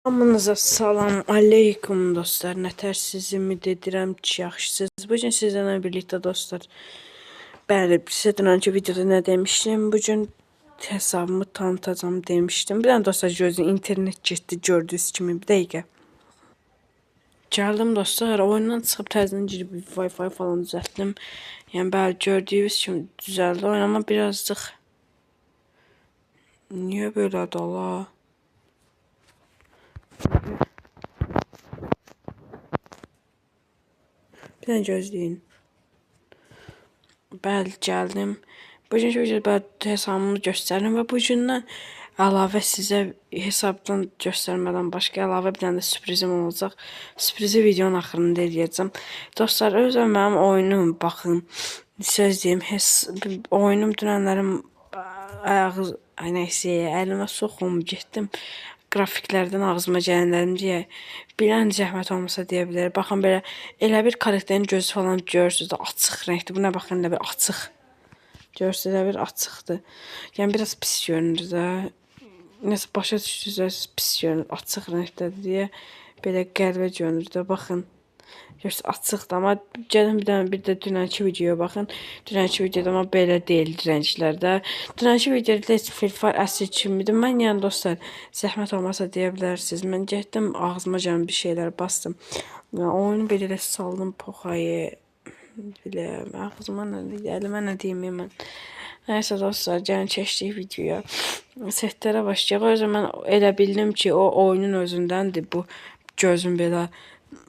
Hamınıza salam aleykum dostlar. Nətər siz ümid edirəm ki, yaxşısınız. Bugün sizlərlə birlikdə dostlar. Bəli, sizə dünənki videoda nə demişdim? Bugün hesabımı tanıtacağam demişdim. Bir dənə dostlar gözün internet getdi gördüyünüz kimi. Bir dəqiqə. Gəldim dostlar, oyundan çıxıb təzədən girib Wi-Fi falan düzəltdim. Yəni bəli, gördüyünüz kimi düzəldi oyun, amma birazcıq niyə belədir Allah? Bir dənə gözləyin. Bəli, gəldim. Bugünkü videoda bəli hesabımı göstərirəm və bugündən əlavə sizə hesabdan göstərmədən başqa əlavə bir dənə də sürprizim olacaq. Sürprizi videonun axırında eləyəcəm. Dostlar, özü mənim oyunum, baxın, söz deyim, oyunum dünənlərim ayağı, ay nəysə, əlimə soxum, getdim. Qrafiklərdən ağzıma gələnlərim deyə bilən zəhmət olmasa deyə bilər. Baxın belə elə bir karakterin gözü falan görürsünüz də açıq rəngdir. Buna baxın elə bir açıq. Görürsünüz elə bir açıqdır. Yəni biraz pis görünür də. Nəsə başa düşdünüz, pis görünür, açıq rəngdədir deyə belə qəribə görünür də. Baxın. Görürsünüz açıqdır, amma gəlin bir dənə bir də dünənki videoya baxın. Dünənki videoda amma belə deyildi rənglərdə. Dünənki videoda heç Free Fire əsr kimidir. Mən yəni dostlar, zəhmət olmasa deyə bilərsiniz. Mən getdim ağzıma gələn bir şeylər bastım. Yəni, oyunu belə də saldım poxayı. Belə ağzıma nə, əlimə nə deyim mən. Nəysə dostlar, gəlin keçdik videoya. Setlərə başlayaq. O yüzden mən elə bildim ki, o oyunun özündəndir bu gözün belə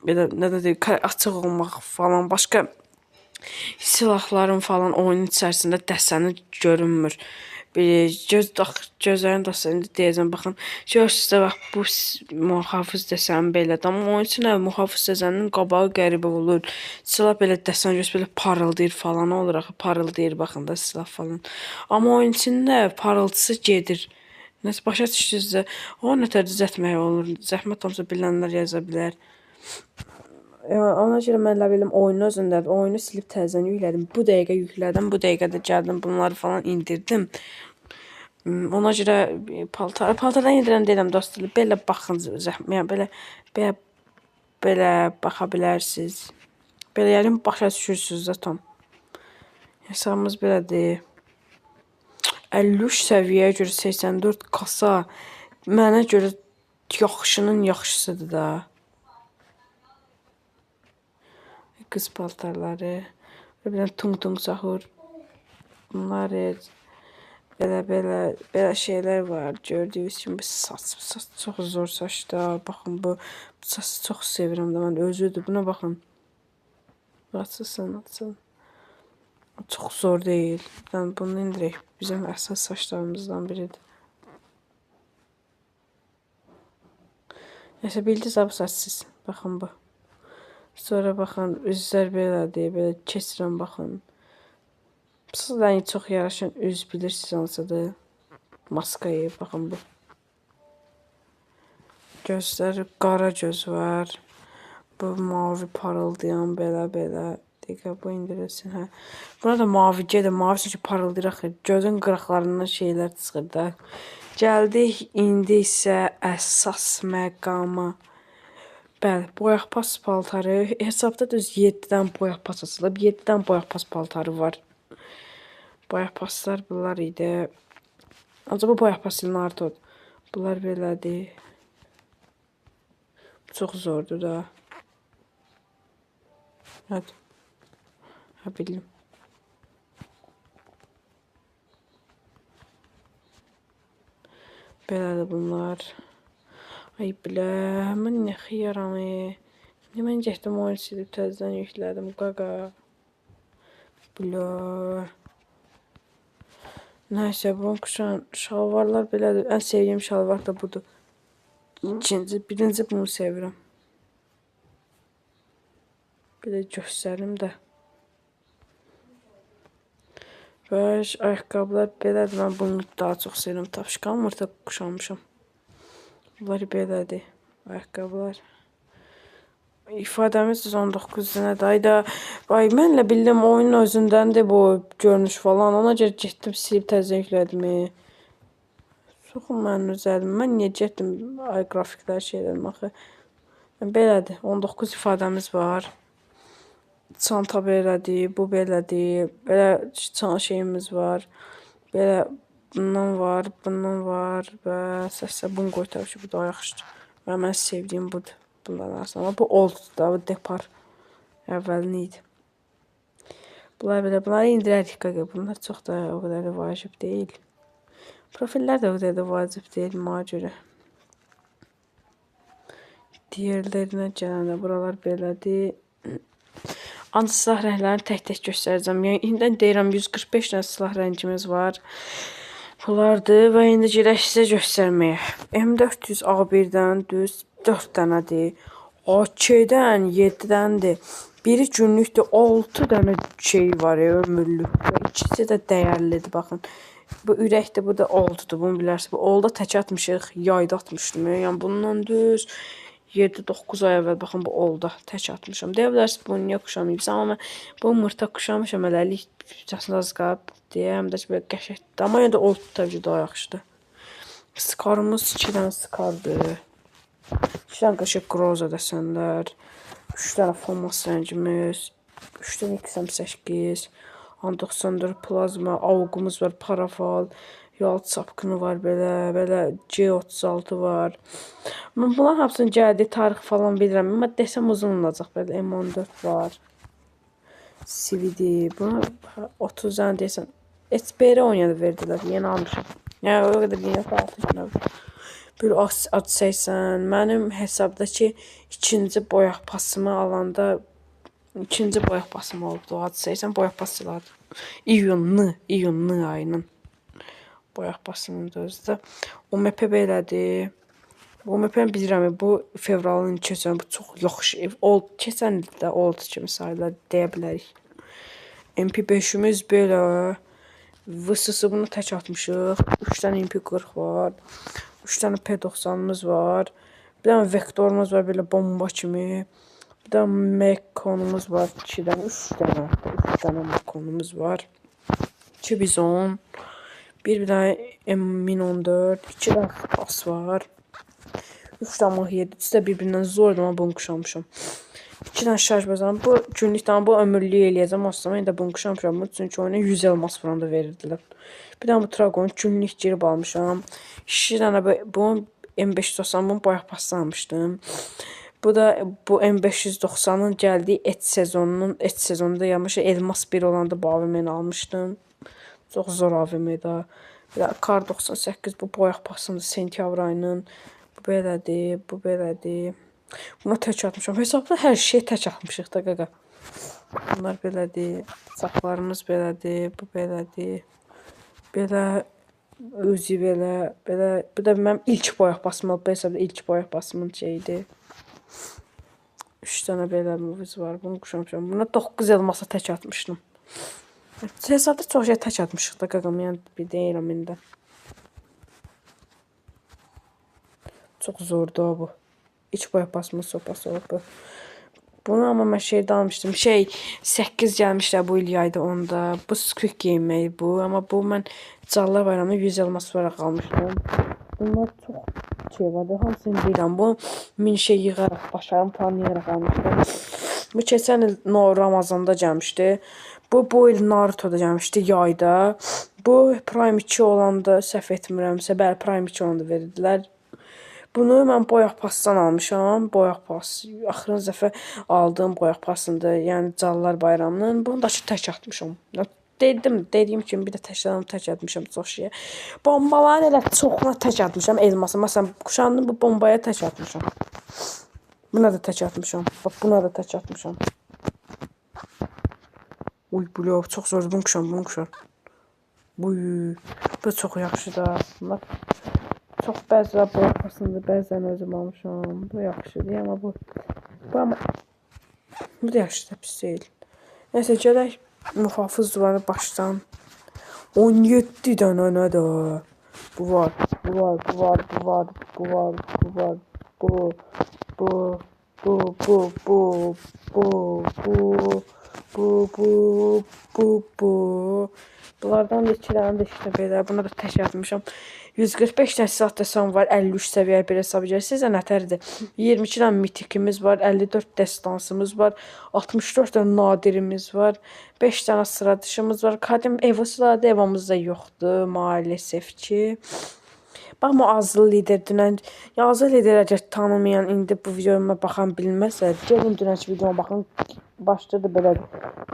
belə nə də deyir, açıq olmaq falan, başqa silahların falan oyunun içərisində dəsəni görünmür. Bir göz gözlərin dostlar indi deyəcəm, baxın. Görürsünüz də bax bu mühafiz dəsəni belədir. Amma oyun içində mühafiz dəsəninin qabağı qəribə olur. Silah belə dəsən göz belə parıldayır falan olur axı, parıldayır baxın da silah falan. Amma oyun içində parıltısı gedir. Nəsə başa düşdünüz də, o nətər düzəltmək olur. Zəhmət olmasa bilənlər yaza bilər. Ona görə mən elə bildim oyunun özündədir. Oyunu silib təzədən yüklədim. Bu dəqiqə yüklədim. Bu dəqiqə də gəldim bunları falan indirdim. Ona görə paltardan indirəm deyirəm dostlar. Belə baxın, yəni belə belə baxa bilərsiniz. Belə yəni başa düşürsünüz də tam. Hesabımız belədir. 53 səviyyəyə görə 84 kasa mənə görə yaxşının yaxşısıdır da. Qız paltarları, bir dənə tung-tung sahur. Bunlar belə belə belə şeylər var. Gördüyünüz kimi bu saç çox zor saçda. Baxın bu saçı çox sevirəm də mən özüdür. Buna baxın. Açılsın, açılsın. Çox zor deyil. Yəni bunu indirək. Bizim əsas saçlarımızdan biridir. Nəsə bildiniz bu saç siz. Baxın bu. Sonra baxın, üzlər belədir, belə keçirəm, baxın. Sizə çox yaraşan üz bilirsiniz hansıdır. Maskayı, baxın bu. Gözləri qara göz var. Bu mavi parıldayan belə-belə. Dəqiqə, bu indirilsin, hə. Buna da mavi gedir, mavi çünki parıldayır axı. Gözün qıraqlarından şeylər çıxır da. Gəldik indi isə əsas məqama. Bəli, boyaqpas paltarı. Hesabda düz 7-dən boyaqpas açılıb. 7-dən boyaqpas paltarı var. Boyaqpaslar bunlar idi. Ancaq bu boyaqpas Narutodur. Bunlar belədir. Çox zordur da. Hadi. Ha, bildim. Belədir bunlar. Ay bilə, mən nə xıyaram. Niyə mən getdim oyun silib təzədən yüklədim qaqa. Bilə. Nəysə, bunun quşan şalvarlar belədir. Ən sevdiyim şalvar da budur. İkinci, birinci bunu sevirəm. Belə göstərim də. Və ayaqqabılar belədir. Mən bunu daha çox sevirəm. Tapşqan mırta quşanmışam. Bunlar belədir. Ayaqqabılar. İfadəmiz 119 dənədir. Ayda, ay mən elə bildim oyunun özündəndir bu görünüş falan. Ona görə getdim silib təzədən yüklədim. Soxun mənim öz əlim. Mən niyə getdim ay qrafiklər şey edim axı. Belədir. 19 ifadəmiz var. Çanta belədir, bu belədir. Belə şeyimiz var. Belə bundan var, bundan var və səsə bunu qoy təbii ki, bu daha yaxşıdır. Və mən sevdiyim budur. Bundan arasında. Amma bu olddur da, bu depar əvvəlini idi. Bunlar belə, bunları indirərik qaqa. Bunlar çox da o qədər də vacib deyil. Profillər də o qədər də vacib deyil mənə görə. Digərlərinə gələndə buralar belədir. Ancaq silah rənglərini tək-tək göstərəcəm. Yəni indidən deyirəm 145 dənə silah rəngimiz var. Bunlardır və indi gedək sizə göstərməyə. M400 A1-dən düz 4 dənədir. AK-dən 7 dənədir. Biri günlükdür, 6 dənə şey var ya, ömürlük. İkisi də dəyərlidir, baxın. Bu ürəkdir, bu da oldudur, bunu bilərsiniz. Bu olda tək atmışıq, yayda atmışdım. Yəni bundan düz 7-9 ay əvvəl baxın bu olda tək atmışam. Deyə bilərsiniz bunu niyə quşamayıbsan, amma mən bu mırta quşamışam hələlik az qalıb deyə, həm də ki, belə qəşəngdir. Amma yenə də oldu təbii ki, daha yaxşıdır. Skarımız 2 dənə skardır. 2 dənə qəşəng groza desənlər. 3 dənə FAMAS rəngimiz, 3 dənə XM8, 94 plazma, AUG-umuz var, parafal, yal çapkını var belə, belə G36 var. Mən bunların hamısının gəldiyi tarix falan bilirəm, amma desəm uzun olacaq belə M14 var. CVD, buna 30 dənə deyəsən SBR 17 verdilər, yeni almışam. Yəni o qədər yeni 6 dənə. Bir 80 mənim hesabdakı ikinci boyaq pasımı alanda ikinci boyaq pasım olubdu. O 80 boyaq pas silahıdır. İyun ayının boyaq pasının da özü də. UMP belədir. UMP-ni bilirəm, bu fevralın keçən bu çox yaxşı. Keçən il də oldu kimi sayılır deyə bilərik. MP5-imiz belə. VSS bunu tək atmışıq. 3 dənə MP40 var. 3 dənə P90-ımız var. Bir dənə vektorumuz var belə bomba kimi. Bir dənə Mekonumuz var. 2 dənə, 3 dənə. 3 dənə Mekonumuz var. 2 bizon. Bir dənə M1014, 2 dənə pas var. 3 dənə Mach 7. İkisi də bir-birindən zordur, amma bunu quşamışam. 2 dənə şarj bazanı. Bu günlükdən bu ömürlük eləyəcəm. Aslında mən də bunu quşamışam. Çünki oyuna 100 elmas vuran da verirdilər. Bir dənə bu Dragon günlük girib almışam. 2 dənə bu M590 bunu boyaq pası almışdım. Bu da bu M590-ın gəldiyi et sezonunun et sezonunda gəlmiş elmas 1 olanda bu AVM-ni almışdım. Çox zor AVM-də. Kar 98 bu boyaq pasındır sentyabr ayının. Bu belədir, bu belədir. Buna tək atmışam. Hesabda hər şey tək atmışıq da qaqa. Bunlar belədir. Bıçaqlarımız belədir, bu belədir. Belə özü belə, belə. Bu da mənim ilk boyaq basım olub. Bu hesabda ilk boyaq basımın şeyidir. 3 dənə belə moviz var. Bunu quşamışam. Buna 9 elmasa tək atmışdım. Hesabda çox şey tək atmışıq da qaqam. Yəni bir deyirəm indi. Çox zordur bu. İç boyaq basımın sopası olub bu. Bunu amma mən şeydə almışdım. 8 gəlmişlər bu il yayda onda. Bu Squid Game bu. Amma bu mən Canlar Bayramında 100 elmas olaraq almışdım. Bunlar çox şey vardı. Hamısını bilirəm. Bu min şey yığaraq, başarım falan yığaraq almışdım. Bu keçən il Ramazanda gəlmişdi. Bu il Naruto'da gəlmişdi yayda. Bu Prime 2 olanda səhv etmirəmsə, bəli Prime 2 olanda verirdilər. Bunu mən boyaq pasdan almışam. Boyaq pas. Axırıncı dəfə aldığım boyaq pasındır. Yəni Canlar Bayramının. Bunu da ki tək atmışam. Dedim, dediyim kimi bir də təkdən tək atmışam çox şeyə. Bombaların elə çoxuna tək atmışam elması. Məsələn, quşandım bu bombaya tək atmışam. Buna da tək atmışam. Bax buna da tək atmışam. Uy, bu çox zordur. Bunu quşam, bunu quşam. Uy, bu çox yaxşı da. Bunlar çox bəzilər boyaq pasındır, bəzən özüm almışam. Bu yaxşıdır, amma bu amma bu da yaxşıdır, pis deyil. Neysə, gələk mühafiz duvarı başdan. 17 dənə nədir? Bu var, bu var, bu var, bu var, bu var, bu var, bu, bu, bu, bu, bu, bu, bu, bu, bu, bu, bu, Bunlardan da 2 dənə də işte belə. Buna da tək atmışam. 145 dənə silah desan var. 53 səviyyə bir hesab gəlir. Sizə nətərdir? 22 dənə mitikimiz var. 54 destansımız var. 64 dənə nadirimiz var. 5 dənə sıra dışımız var. Kadim Evo silahı da Evo'muzda yoxdur maalesef ki. Bax bu azlı lider dünən, ya azlı lider əgər tanımayan indi bu videoma baxan bilməzsə, gedin dünənki videoma baxın. Başda da belə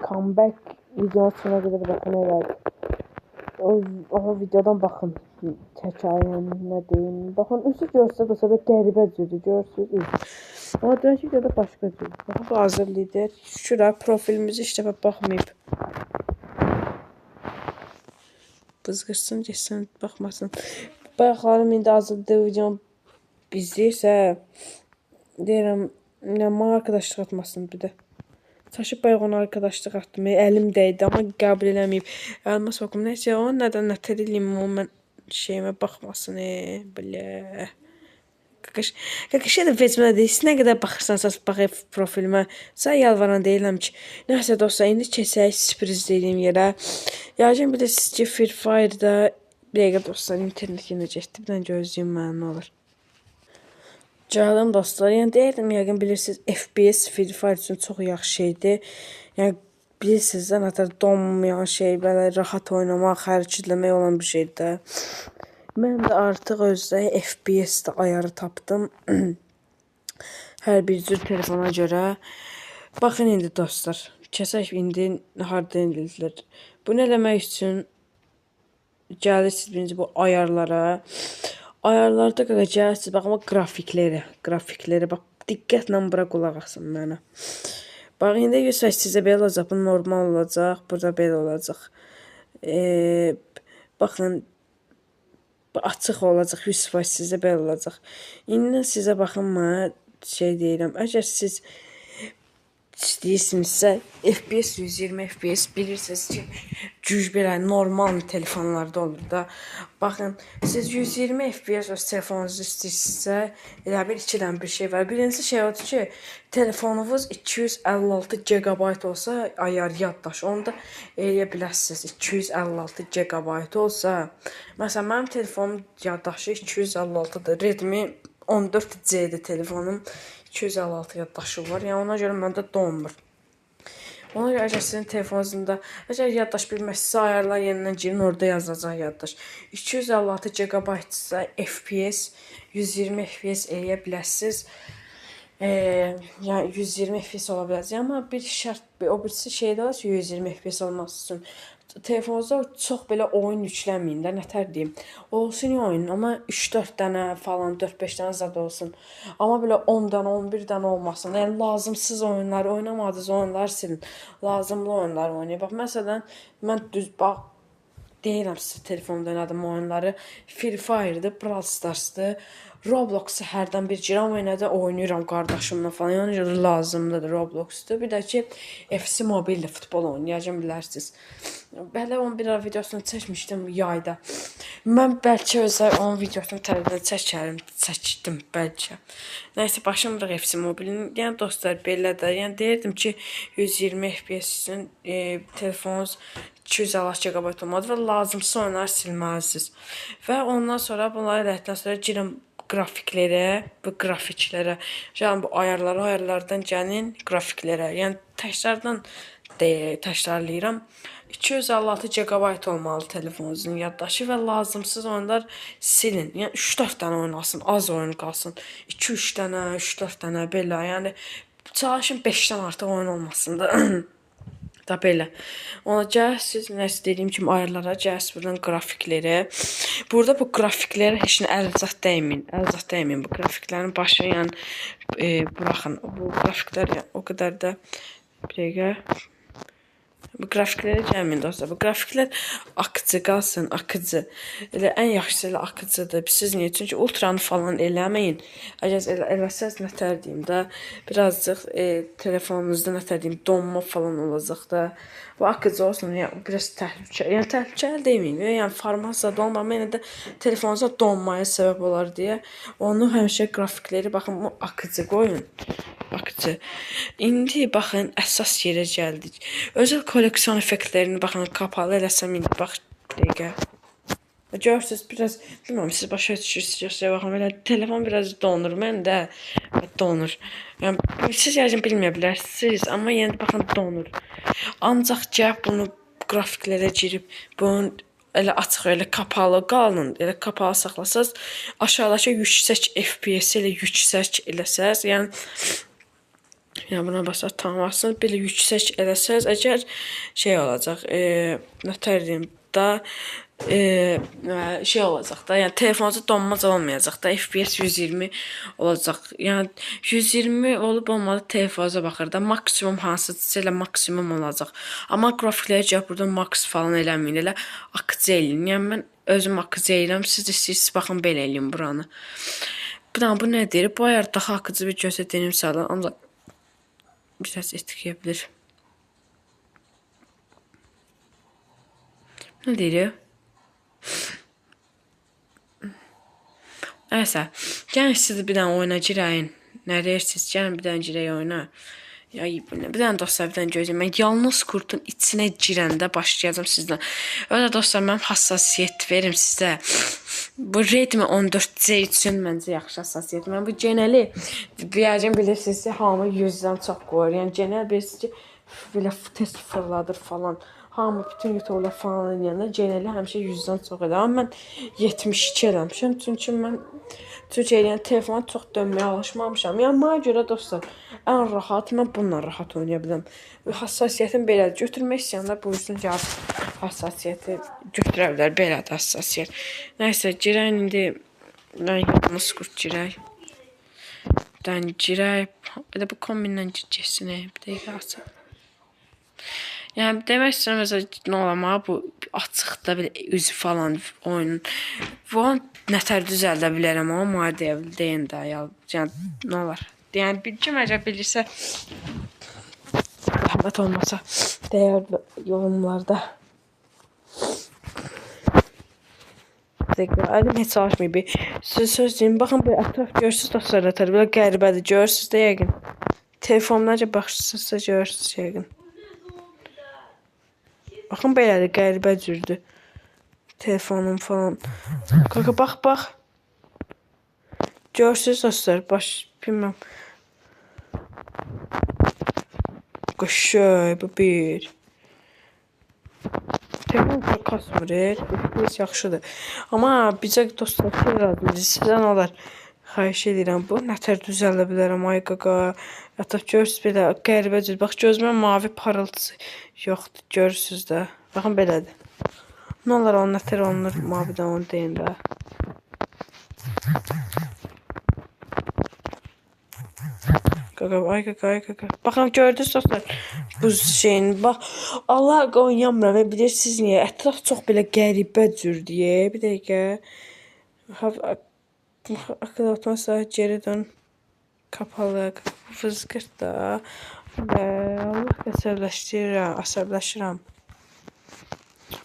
comeback videonun sonuna qədər baxın elədi. O videodan baxın. Hekayəni nə deyim. Baxın üzü görsə də belə qəribə cürdür. Görürsüz üz. Amma dünənki videoda başqa cürdür. Baxın bu azlı lider. Şükür ha, profilimizi heç dəfə baxmayıb. Bızğırsın, getsin, baxmasın. Bayaqlarım indi azlı videonu izləyirsə, deyirəm, nə mənə arkadaşlıq atmasın bir də. Çaşıb bayaq ona arkadaşlıq atdım. Əlim dəydi, amma qəbul eləməyib. Əlimə soxum. Nəysə, o nədən nətər eləyim, o mən şeyimə baxmasın, belə. Qaqaş, qaqaş da vecmə deyil. Nə qədər baxırsansa bax profilimə. Sənə yalvaran deyiləm ki. Nəsə dostlar, indi keçək sürpriz dediyim yerə. Yəqin bilirsiniz ki, Free Fire'da bir dəqiqə dostlar, internet yenə getdi. Bir dənə gözləyim mənə nə olur. Gəldim dostlar. Yəni deyirdim, yəqin bilirsiniz, FPS Free Fire üçün çox yaxşı şeydir. Yəni bilirsiniz də, nətər donmayan şey, belə rahat oynamaq, hərəkətləmək olan bir şeydir də. Mən də artıq özdə FPS-də ayarı tapdım. Hər bir cür telefona görə. Baxın indi dostlar, keçək indi harda indilər. Bunu eləmək üçün gəlirsiniz birinci bu ayarlara. Ayarlarda qaqa gəlirsiniz, baxın bu qrafiklərə, qrafiklərə bax, diqqətlə bura qulaq asın mənə. Bax indi 100% sizə belə olacaq, bu normal olacaq, burada belə olacaq. Baxın bu açıq olacaq, 100% sizə belə olacaq. İndi sizə baxın mənə şey deyirəm, əgər siz istəyirsinizsə FPS 120 FPS bilirsiniz ki, güc belə normal telefonlarda olur da. Baxın, siz 120 FPS öz telefonunuzu istəyirsinizsə, elə bir iki dənə bir şey var. Birincisi şey odur ki, telefonunuz 256 GB olsa ayar yaddaş, onu da eləyə bilərsiniz. 256 GB olsa, məsələn mənim telefonum yaddaşı 256-dır. Redmi 14C-dir telefonum. 256 yaddaşı var. Yəni ona görə məndə donmur. Ona görə əgər sizin telefonunuzda əgər yaddaş bilməzsə ayarlar yenidən girin, orada yazacaq yaddaş. 256 GB-dırsa FPS 120 FPS eləyə bilərsiniz. Yəni 120 FPS ola bilər. Amma bir şərt, o birisi şey də var ki, 120 FPS olması üçün telefonunuzda çox belə oyun yükləməyin də, nətər deyim. Olsun oyun, amma 3-4 dənə falan, 4-5 dənə zad olsun. Amma belə 10 dənə, 11 dənə olmasın. Yəni lazımsız oyunları, oynamadığınız oyunları silin. Lazımlı oyunları oynayın. Bax məsələn, mən düz bax deyirəm sizə telefonda oynadığım oyunları. Free Fire'dır, Brawl Stars'dır, Roblox'u hərdən bir girirəm, amma yenə də oynayıram qardaşımla falan. Yəni lazımlıdır Roblox'dur. Bir də ki FC Mobile futbol oynayacağım bilərsiniz. Belə onun bir ara videosunu çəkmişdim yayda. Mən bəlkə özə onun videosunu təzədən çəkərim, çəkdim bəlkə. Nəysə başım vurur FC Mobile-in. Yəni dostlar belə də, yəni deyirdim ki 120 FPS üçün telefonunuz 256 GB olmalıdır və lazımsız oyunları silməlisiniz. Və ondan sonra bunları elədikdən sonra girin qrafiklərə, bu qrafiklərə, gəlin bu ayarlara, ayarlardan gəlin qrafiklərə. Yəni təkrardan təkrarlayıram. 256 GB olmalı telefonunuzun yaddaşı və lazımsız oyunlar silin. Yəni 3-4 dənə oyun alsın, az oyun qalsın. 2-3 dənə, 3-4 dənə belə. Yəni çalışın 5-dən artıq oyun olmasın da. Da belə. Ona gələsiniz, nəsə dediyim kimi ayarlara gələsiniz buradan qrafiklərə. Burada bu qrafiklərə heç nə əl zad dəyməyin. Əl zad dəyməyin. Bu qrafiklərin başı yəni buraxın. Bu qrafiklər yəni, o qədər də bir dəqiqə. Bu qrafiklərə gəlməyin dostlar. Bu qrafiklər akıcı qalsın, akıcı. Elə ən yaxşısı elə akıcıdır. Siz niyə? Çünki ultranı falan eləməyin. Əgər eləsəz nətər deyim də, birazcıq telefonunuzda nətər deyim, donma falan olacaq da. Bu akıcı olsun, yəni biraz təhlükəli. Yəni təhlükəli deməyim, yəni format zad olmur, amma yenə də telefonunuza donmaya səbəb olar deyə onu həmişə qrafikləri baxın, bu akıcı qoyun. Akıcı. İndi baxın əsas yerə gəldik. Özəl kolleksiyon effektlərini baxın kapalı eləsəm indi bax dəqiqə. Görürsüz biraz bilmirəm siz başa düşürsünüz yoxsa baxın belə telefon biraz donur məndə donur. Yəni siz yəqin bilməyə bilərsiniz, amma yenə də baxın donur. Ancaq gəlib bunu qrafiklərə girib bunun elə açıq, elə kapalı qalın, elə kapalı saxlasaz aşağıdakı yüksək FPS elə yüksək eləsəz, yəni buna basaq tamamlasın. Belə yüksək eləsəz, əgər şey olacaq, nətər deyim da, şey olacaq da, yəni telefonunuzda donmaz olmayacaq da, FPS 120 olacaq. Yəni 120 olub olmadı telefonunuza baxır da, maksimum hansısa elə maksimum olacaq. Amma qrafikləri gəlib burada max falan eləməyin, elə akıcı eləyin. Yəni mən özüm akıcı eləyirəm, siz də istəyirsiniz baxın belə eləyin buranı. Bir dənə bu nə deyir? Bu ayar daha akıcı bir göstərim sağlar, ancaq biraz etkiləyə bilir. Nə deyir? Nəysə, gəlin siz bir dənə oyuna girəyin. Nə deyirsiniz? Gəlin bir dənə girək oyuna. Ya, bir dənə dostlar, bir dənə gözləyin. Mən yalnız qurdun içinə girəndə başlayacağam sizdən. Öyle dostlar, mənim hassasiyyət verim sizə. Bu Redmi 14C üçün məncə yaxşı hassasiyyət. Mən bu genəli, yəqin bilirsiniz ki, hamı 100-dən çox qoyur. Yəni genəl bilirsiniz ki, belə tez fırladır falan. Hamı bütün YouTube'lar falan eləyəndə genəli həmişə 100-dən çox edir. Amma mən 72 eləmişəm. Çünki mən yəni telefona çox dönməyə alışmamışam. Yəni mənə görə dostlar, ən rahat mən bununla rahat oynaya bilirəm. Hassasiyyətim belədir. Götürmək istəyənlər buyursun gəlib hassasiyyəti götürə bilər. Belədir hassasiyyət. Nəysə, girək indi. Mən yalnız qurd girək. Dən girək. Elə bu kombinlə getsin. Bir dəqiqə açaq. Yəni demək istəyirəm məsələn nə olar bu açıqda belə üzü falan oyunun. Bunu nətər düzəldə bilərəm amma deyə deyin də ya. Yəni nə olar? Yəni bir kim əgər bilirsə zəhmət olmasa deyər yorumlarda. Dəqiqə, əlim heç çalışmıyor bir. Söz deyim, baxın bu ətraf görürsüz dostlar nətər belə qəribədir. Görürsüz də yəqin. Telefonlarca baxırsınızsa görürsüz yəqin. Baxın belədir, qəribə cürdür. Telefonum falan. Qaqa bax, bax. Görürsüz dostlar, baş bilməm. Qəşəng, bu bir. Telefon çox kasmır, FPS yaxşıdır. Amma bizə dostlar şey lazımdır, sizə nə olar? Xahiş edirəm, bu nətər düzəldə bilərəm, ay qaqa. Ətraf görürsüz belə qəribə cür. Bax gözümə mavi parıltısı yoxdur, görürsüz də. Baxın belədir. Nə olar o nətər olunur mavidən onu deyin də. Qaqa, ay qaqa, ay qaqa. Baxın gördünüz dostlar bu şeyin. Bax Allah oynamıram, bilirsiniz niyə? Ətraf çox belə qəribə cürdür. Bir dəqiqə. Akıl atmazsa geri dön. Kapalı. Fızqırt da. Allah əsəbləşdirirəm, əsəbləşirəm.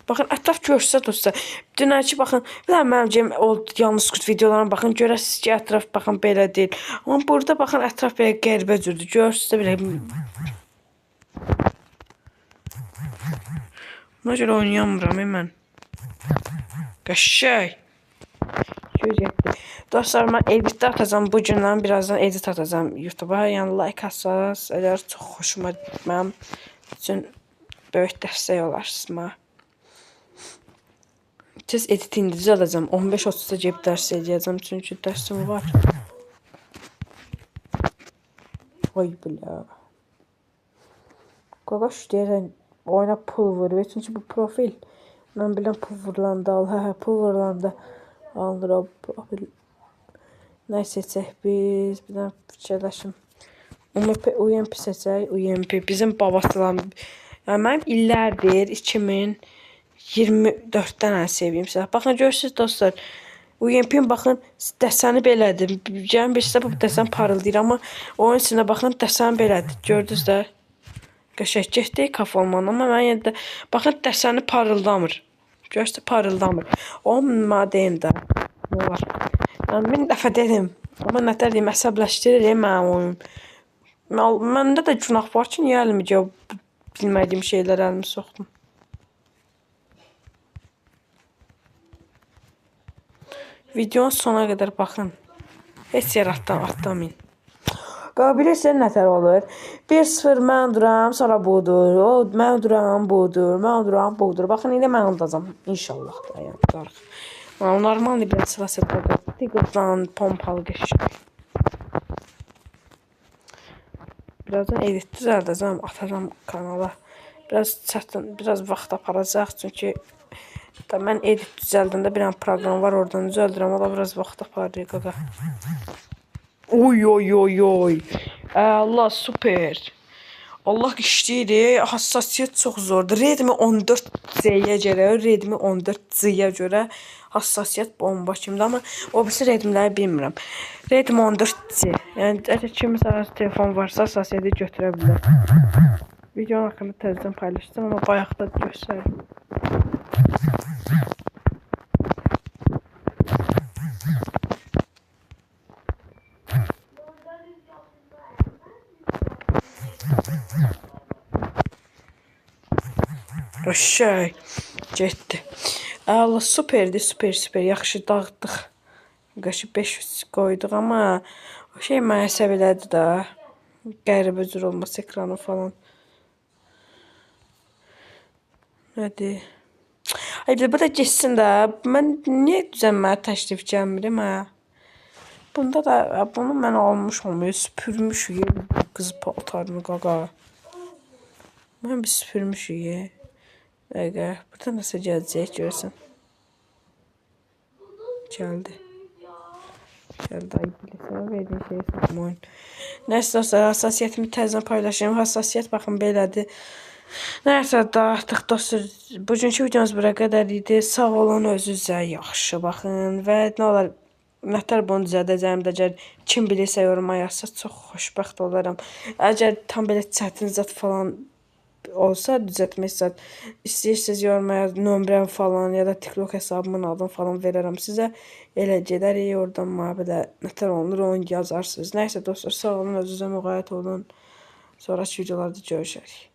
Baxın, ətraf görsə dostlar. Dünənki baxın, bir dənə mənim o yalnız qurt videolarına baxın, görəsiniz ki, ətraf baxın belə deyil. Amma burada baxın, ətraf belə qəribə cürdür. Görürsünüz də belə. Buna görə oynayamıram mən. Qəşəng. 207. Dostlar, mən editdə atacağam. Bu gündən birazdan edit atacağam YouTube'a. Yəni like atsanız, əgər çox xoşuma mənim üçün böyük dəstək olarsınız mənə. Tez edit indi düzəldəcəm. 15:30-da gedib dərs eləyəcəm, çünki dərsim var. Vay bilə. Qaqaş deyirən oyuna pul vurur. Çünki bu profil mən bilən pul vurulanda al. Hə, pul vurulanda alınır o profil. Nə seçək biz? Bir dənə fikirləşim. UMP seçək. UMP bizim babasılan. Yəni mənim illərdir 2024-dən ən sevdiyim silah. Baxın görürsüz dostlar. UMP-nin baxın dəsəni belədir. Yəni bilirsə bu dəsən parıldayır, amma oyun içində baxın dəsən belədir. Gördünüz də. Qəşəng getdi kafolman, amma mən yenə də baxın dəsəni parıldamır. Görürsüz parıldamır. O mənə deyim də. Nə olar? Yəni min dəfə dedim. Amma nətər deyim, əsəbləşdirir mənim oyun. Məndə də günah var ki, niyə əlimi bilmədiyim şeylərə əlimi soxdum. Videonun sona qədər baxın. Heç yer atlamayın. Bilirsən nətər olur? 1-0 mən duram, sonra budur. O, mən duram, budur. Mən duram, budur. Baxın, indi mən udacam. İnşallah da, yəni, tutarıq. Normal bir silah Deagle'dan pompalı geçir. Birazdan edit düzəldəcəm, atacam kanala. Biraz çətin, biraz vaxt aparacaq, çünki da mən edit düzəldəndə bir dənə proqram var, oradan düzəldirəm. O da biraz vaxt aparır, qaqa. Oy oy oy oy. Allah super. Allah işləyir. Hassasiyyət çox zordur. Redmi 14C-yə görə, Redmi 14C-yə görə hassasiyyət bomba kimidir, amma o birisi Redmi-ləri bilmirəm. Redmi 14C. Yəni əgər kiminsə telefon varsa hassasiyyəti götürə bilər. Videonun haqqında təzədən paylaşacağam, amma bayaq da göstərdim. Şey, getdi. Allah superdir, super, super. Yaxşı dağıtdıq. Qaşı 500 qoyduq, amma o şey mənə əsəb elədi də. Qəribə cür olması ekranı falan. Nədir? Ay, bu da getsin də. Mən niyə düzənməyə təklif gəlmirəm, hə? Bunda da bunu mən almış olmuyor. Süpürmüşük qız paltarını qaqa. Mən bir süpürmüşük. Dəqiqə. Burada nəsə gələcək görürsən. Gəldi. Gəldi. Ay, bilirsən, verdiyin şeyi satmayın. Nəysə dostlar, hassasiyyətimi təzədən paylaşayım. Hassasiyyət baxın belədir. Nəysə dağıtdıq dostlar. Bugünkü videomuz bura qədər idi. Sağ olun, özünüzə yaxşı baxın və nə olar nətər bunu düzəldəcəyim də əgər kim bilirsə yoruma yazsa çox xoşbəxt olaram. Əgər tam belə çətin zət falan olsa düzəltmək zət istəyirsiniz yoruma yaz, nömrəm falan ya da TikTok hesabımın adını falan verərəm sizə. Elə gedərik oradan mənə belə nətər olunur onu yazarsınız. Nəysə dostlar, sağ olun, özünüzə müğayət olun. Sonraki videolarda görüşərik.